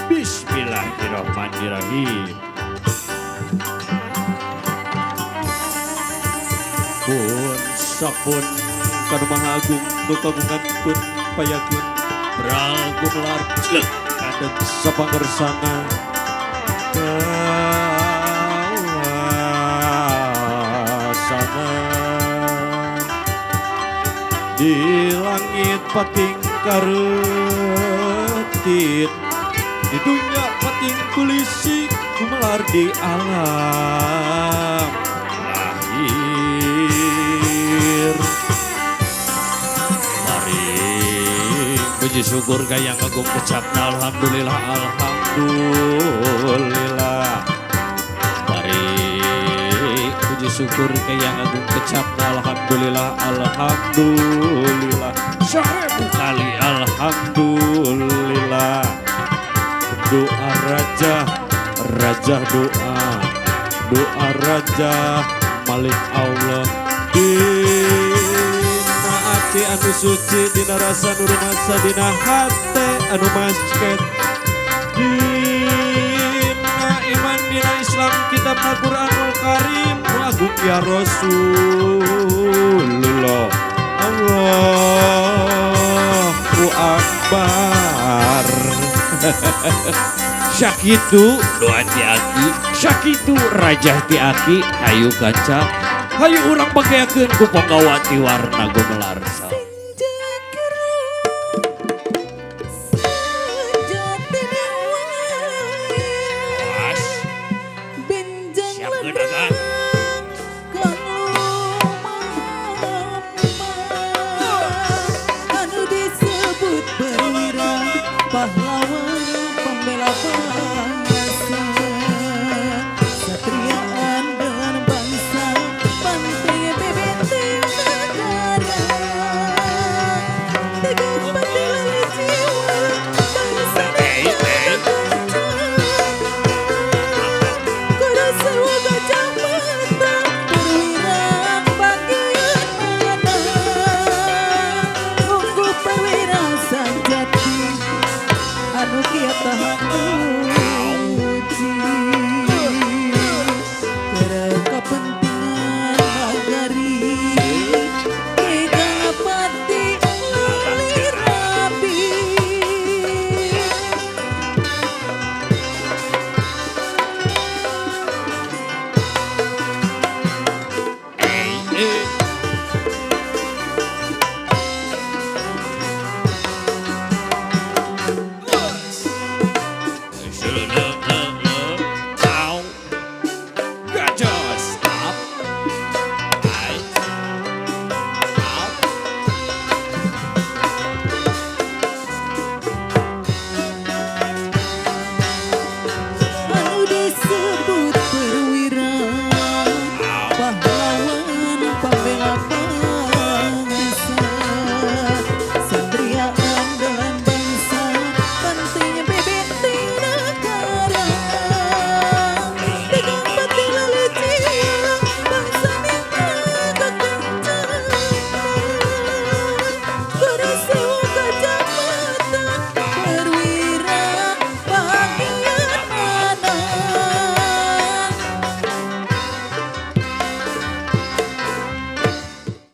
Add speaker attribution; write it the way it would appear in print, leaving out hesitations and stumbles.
Speaker 1: Bismillahirrahmanirrahim. Pun sapun kanu maha agung nu kagungan pun payakun bral gumelar jlek kadek sapangersana kawasana di langit pating karetit di dunia pating kulisi gumelar di alam lahir. Mari puji syukur ka yang agung kecapna alhamdulillah alhamdulillah. Mari puji syukur ka yang agung kecapna alhamdulillah alhamdulillah. 1000 kali alhamdulillah. Doa raja, raja doa, doa raja Malik Allah. Dina ati anu suci, dina rasa nu rumasa, dina hate anu masket, dina iman, dina Islam, kitab Al-Qur'anul Karim, agung ya Rasulullah. Allahu Akbar. Sakitu doa ti aki, sakitu raja ti aki, hayu kaca, hayu urang bageakeun ku panggawa ti warna gumelar. Awas. Siapkeun agan.
Speaker 2: Anu disebut perwira pahlawan pembela bangsa, satria andalan bangsa, pantai bebenteng negara, teguh patilah jiwa bangsa dan kudu sewu gajah mata perwira bagian mana, ungguh perwira sajati anu kiat tahan uji.